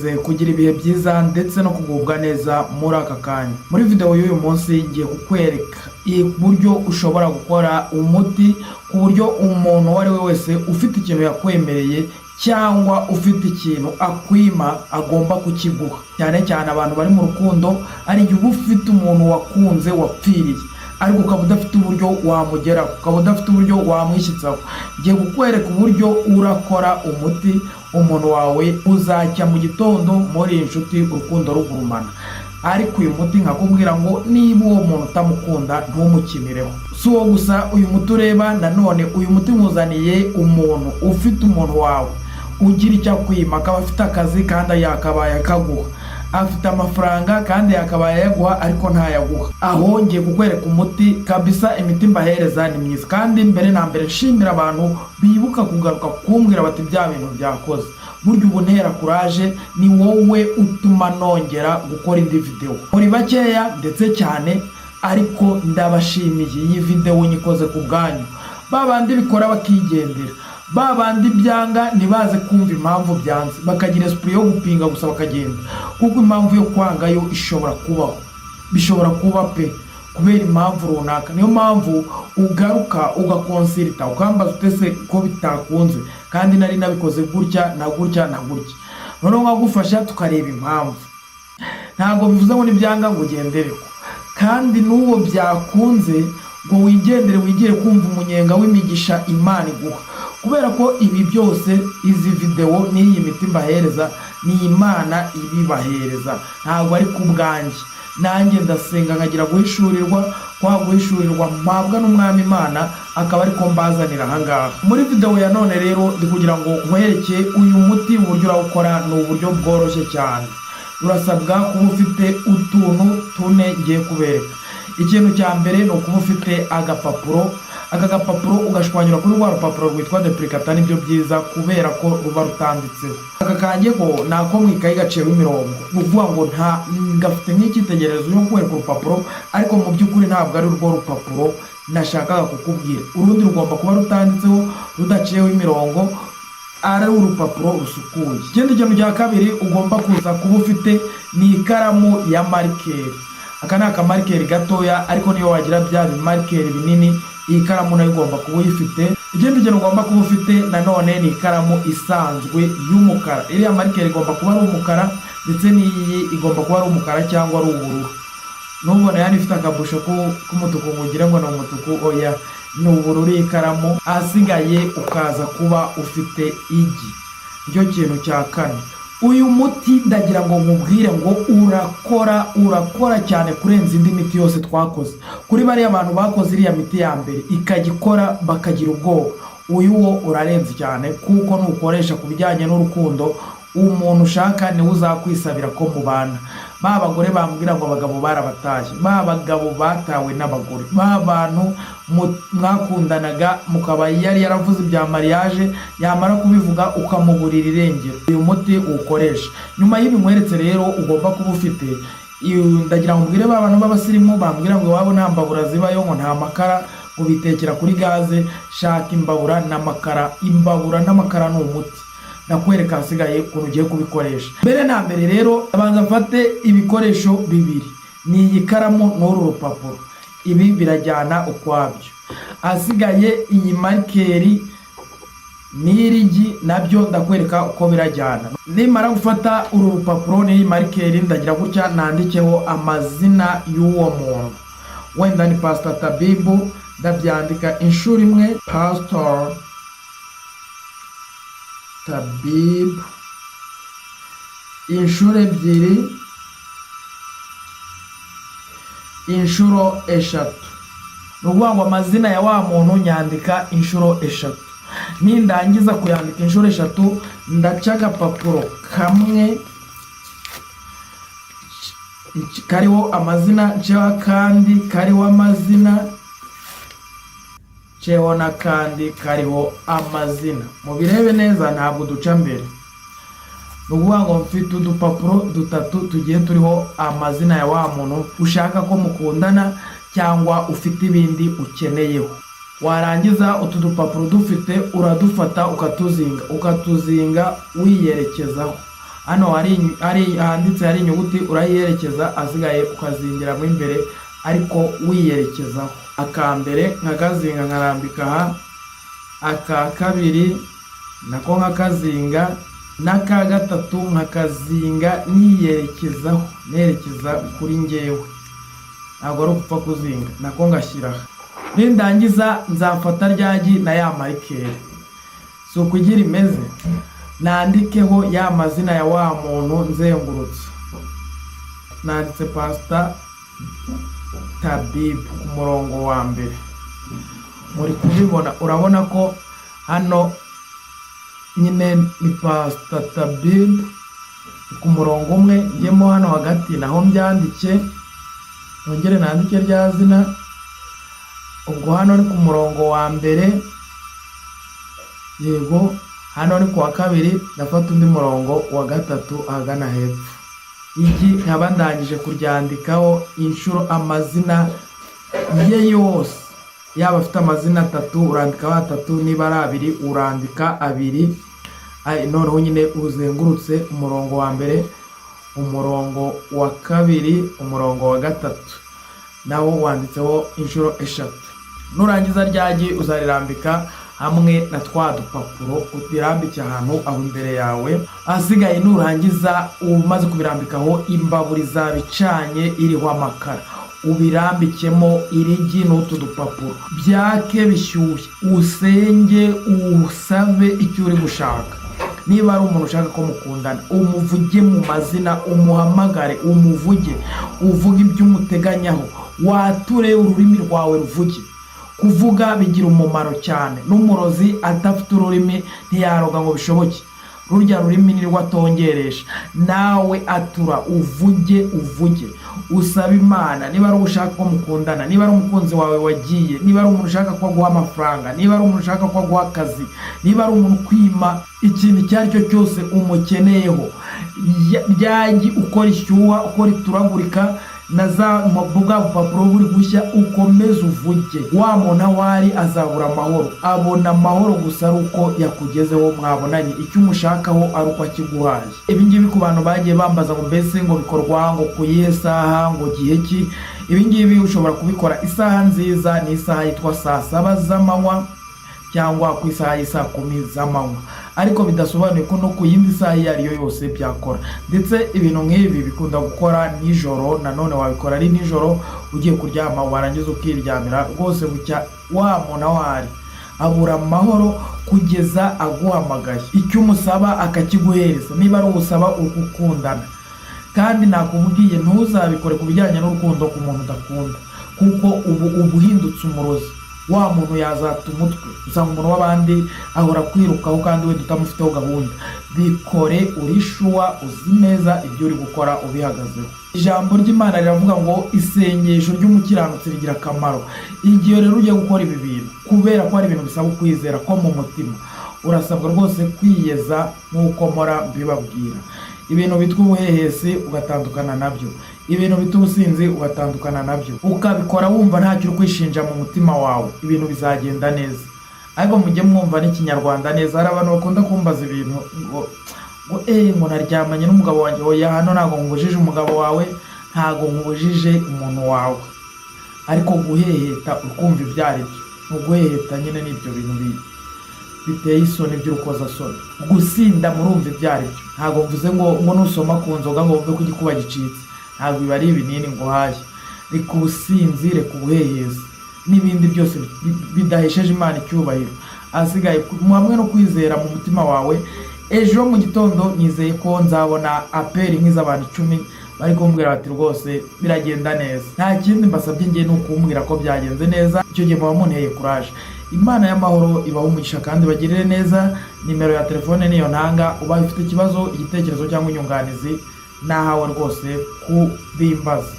Mukomeze kugira ibihe byiza ndetse no kugubwa neza muri aka kanya. Muri video y'uyu munsi ngiye kukwereka uburyo ushobora gukora umuti ku buryo umuntu uwo ari we wese ufite ikintu yakwemereye cyangwa ufite ikintu akwima agomba kukiguha. Cyane cyane abantu bari mu rukundo, hari igihe uba ufite umuntu wakunze wapfiriye, ariko ukaba udafite uburyo wamugeraho, ukaba udafite uburyo wamwishyitsaho. Ngiye kukwereka uburyo urakora umuti, umuntu wawe uzacya mu gitondo muri iyi nshuti urukundo rugurumana. Ariko uyu muti nkakubwira ngo niba uwo muntu utamukunda, ntumukinireho. Si uwo gusa, uyu muti ureba nanone, uyu muti nkuzaniye umuntu ufite umuntu wawe ugira icyo akwima, akaba afite akazi kandi yakabaye akaguha, afite amafaranga kandi yakabaye ayaguha, ariko ntayaguha. Aho ngiye kukwereka umuti kabisa. Imiti mbahereza ni myiza, kandi mbere na mbere nshimira abantu bibuka kugaruka kumbwira bati bya bintu byakoze. Burya ubu ntera kuraje, ni wowe utuma nongera gukora indi video. Muri bakeya ndetse cyane, ariko ndabashimiye. Iyi video nyikoze ku bwanyu, ba bandi bikora bakigendera, ba bandi byanga ntibaze kumva impamvu byanze, bakagira esprit yo gupinga gusa bakagenda, kuko impamvu yo kwanga yo ishobora kubaho, bishobora kuba pe kubera impamvu runaka. Niyo mpamvu ugaruka ugaconsulta, ukambaza utese ko bitakunze kandi nari nabikoze gutya na gutya na gutya, noneho nkagufasha tukareba impamvu. Ntabwo bivuze ngo nibyanga ngo ugendereho, kandi n'uwo byakunze ngo wigendere wigire kumva umunyenga w'imigisha Imana iguha, kubera ko ibi byose, izi videwo n'iyi miti mbahereza, ni Imana ibibahereza, ntabwo ari ku bwanjye. Nanjye ndasenga nkagira guhishurirwa, kwa guhishurirwa mpabwa n'Umwami Imana akaba ariko mbazanira ahangaha. Muri videwo ya none rero ndi kugira ngo nkwereke uyu muti uburyo urawukora. Ni uburyo bworoshye cyane. Urasabwa kuba ufite utuntu tune ngiye kubereka. Ikintu cya mbere ni ukuba ufite agapapuro. Aka gapapuro ugashwanyura kuri rwa rupapuro rwitwa duplicata, nibyo byiza kubera ko ruba rutanditseho. Aka kanjye ko ni ako mu ikayi gaciyeho imirongo, ni ukuvuga ngo nta gafite nk'icyitegererezo yo kwereka urupapuro, ariko mu by'ukuri ntabwo ari urwo rupapuro nashakaga kukubwira. Urundi rugomba kuba rutanditseho, rudaciyeho imirongo, ari urupapuro rusukuye. Ikindi kintu cya kabiri ugomba kuza kuba ufite ni ikaramu ya marker. Aka ni akamarker gatoya, ariko niyo wagira bya bimarker binini, iyi karamu nayo ugomba kuba uyifite. Ikindi kintu ugomba kuba ufite nanone ni ikaramu isanzwe y'umukara. Iriya marker igomba kuba ari umukara, ndetse n'iyi igomba kuba ari umukara cyangwa ari ubururu. Ntubone hano ifite akabusho k'umutuku ngo ugire ngo ni umutuku, oya, ni ubururu iyi karamu. Ahasigaye ukaza kuba ufite igi, nicyo kintu cya kane. Uyu muti ndagira ngo nkubwire ngo urakora, urakora cyane kurenza indi miti yose twakoze. Kuri bariya bantu bakoze iriya miti ya mbere ikajya ikora bakagira ubwoba, uyu wo urarenze cyane, kuko nukoresha ku bijyanye n'urukundo, umuntu ushaka niwe uzakwisabira ko mubana. Ba bagore bambwira ngo abagabo barabatashye, ba bagabo batawe n'abagore, ba bantu mwakundanaga mukaba yari yaravuze ibya mariage, yamara kubivuga ukamuburira irengero, uyu muti uwukoresha. Nyuma y'ibi nkweretse rero ugomba kuba ufite, ndagira ngo mbwire ba bantu b'abasirimu bambwira ngo iwabo nta mbabura zibayo, ngo nta makara, ngo bitekera kuri gaze. Shaka imbabura n'amakara. Imbabura n'amakara ni umuti. Ndakwereka ahasigaye ukuntu ugiye kubikoresha. Mbere na mbere rero abanza mfate ibikoresho bibiri, ni iyi karamu n'uru rupapuro. Ibi birajyana ukwabyo. Ahasigaye iyi marker n'iri gi nabyo ndakwereka uko birajyana. Nimara gufata uru rupapuro n'iyi marker, ndagira gutya nandikeho amazina y'uwo muntu. Wenda ni Pastor Tabibu, ndabyandika inshuro imwe, Pastor Tabibu, inshuro ebyiri, inshuro eshatu. Ni ukuvuga ngo amazina ya wa muntu nyandika inshuro eshatu. Nindangiza kuyandika inshuro eshatu, ndaca agapapuro kamwe kariho amazina, nceho akandi kariho amazina, nceho n'akandi kariho amazina. Mubirebe neza, ntabwo duca mbere. Ni ukuvuga ngo mfite udupapuro dutatu tugiye turiho amazina ya wa muntu ushaka ko mukundana cyangwa ufite ibindi ukeneyeho. Warangiza, utu dupapuro dufite uradufata ukatuzinga, ukatuzinga wiyerekezaho. Hano hari handitse, hari inyuguti, urayiyerekeza, asigaye ukazingiramo imbere ariko wiyerekezaho. Aka mbere nkakazinga nkarambika aha, aka kabiri nako nkakazinga, n'aka gatatu nkakazinga niyerekezaho, nerekeza kuri ngewe. Ntabwo ari ugupfa kuzinga, nako ngashyira aha. Nindangiza nzafata rya gi na ya marker, si ukugira imeze, nandikeho ya mazina ya wa muntu nzengurutse. Nanditse Pasita Tabibu ku murongo wa mbere, muri kubibona. Urabona ko hano nyine ni Pasita Tabibu ku murongo umwe. Njyemo hano hagati naho mbyandike, nongere nandike rya zina. Ubwo hano ni ku murongo wa mbere, yego, hano ni ku wa kabiri, ndafata undi murongo wa gatatu ahagana hepfo. Igi nkaba ndangije kuryandikaho inshuro amazina ye yose. Yaba afite amazina atatu, urandikaho atatu, niba ari abiri, urandika abiri. Noneho nyine uzengurutse umurongo wa mbere, umurongo wa kabiri, umurongo wa gatatu, nawo wanditseho inshuro eshatu. Nurangiza rya gi uzarirambika hamwe na twa dupapuro, ubirambike ahantu aho imbere yawe. Ahasigaye nurangiza, umaze kubirambikaho, imbabura izaba icanye iriho amakara, ubirambikemo irigi n'utu dupapuro, byake bishyushye, usenge usabe icyo uri gushaka. Niba ari umuntu ushaka ko mukundana, umuvuge mu mazina, umuhamagare, umuvuge, uvuge ibyo umuteganyaho, wature, ururimi rwawe ruvuge. Kuvuga bigira umumaro cyane. N'umurozi adafite ururimi ntiyaroga ngo bishoboke. Rurya rurimi nirwo atongeresha. Nawe atura, uvuge, uvuge, usaba Imana. Niba ari ushaka ko mukundana, niba ari umukunzi wawe wagiye, niba ari umuntu ushaka ko aguha amafaranga, niba ari umuntu ushaka ko aguha akazi, niba ari umuntu ukwima ikintu icyo ari cyo cyose umukeneyeho, rya gi uko rishyuha, uko rituragurika, na za bwa bupapuro buri gushya, ukomeze uvuge. Wa muntu aho ari azabura amahoro. Abona amahoro gusa ari uko yakugezeho, mwabonanye, icyo umushakaho ari uko akiguhaye. Ibi ngibi ku bantu bagiye bambaza ngo mbese ngo bikorwa ngo ku yihe saha, ngo gihe ki? Ibi ngibi ushobora kubikora, isaha nziza ni isaha yitwa saa 7 z'amanywa cyangwa ku isaha y'isaa 10 z'amanywa, ariko bidasobanuye ko no ku yindi saha iyo ari yo yose byakora. Ndetse ibintu nk'ibi bikunda gukora nijoro. Nanone wabikora ari nijoro ugiye kuryama, warangiza ukiryamira rwose. Bucya wa muntu aho ari abura amahoro kugeza aguhamagaye, icyo umusaba akakiguhereza, niba ari uwusaba ugukundana. Kandi nakubwiye, ntuzabikore ku bijyanye n'urukundo ku muntu udakunda, kuko ubu uba uhindutse umurozi. Wa muntu yazata umutwe, usanga umuntu w'abandi ahora kwirukaho kandi wenda utamufiteho gahunda. Bikore uri sure, uzi neza ibyo uri gukora, ubihagazeho. Ijambo ry'Imana riravuga ngo isengesho ry'umukiranutsi rigira akamaro. Igihe rero ugiye gukora ibi bintu, kubera ko ari ibintu bisaba ukwizera ko mu mutima, urasabwa rwose kwiyeza nk'uko mpora mbibabwira. Ibintu bitwa ubuhehesi ugatandukana nabyo, ibintu bita ubusinzi ugatandukana nabyo, ukabikora wumva ntacyo uri kwishinja mu mutima wawe, ibintu bizagenda neza. Ariko mujye mwumva n'ikinyarwanda neza. Hari abantu bakunda kumbaza ibintu ngo naryamanye n'umugabo wanjye. Oya, hano ntabwo nkubujije umugabo wawe, ntabwo nkubujije umuntu wawe, ariko guheheta ukumva ibyo ari byo ni uguheheta nyine, n'ibyo bintu biteye isoni by'urukozasoni. Gusinda murumva ibyo ari byo. Ntabwo mvuze ngo nusoma ku nzoga ngo wumve ko igikuba gicitse, ntabwo biba ari ibinini ngo uhaye. Reka ubusinzi, reka ubuhehezi n'ibindi byose bidahesheje Imana icyubahiro. Ahasigaye hamwe no kwizera mu mutima wawe, ejo mu gitondo nizeye ko nzabona appel nk'iz'abantu 10 bari kumbwira bati rwose biragenda neza. Nta kindi mbasabye ngiye, ni ukumbwira ko byagenze neza. Icyo gihe muba munteye courage. Imana y'amahoro ibaha umugisha kandi bagirire neza. Nimero ya telefone niyo ntanga. Ubaye ufite ikibazo, igitekerezo cyangwa inyunganizi, nahawe rwose kubimbaza.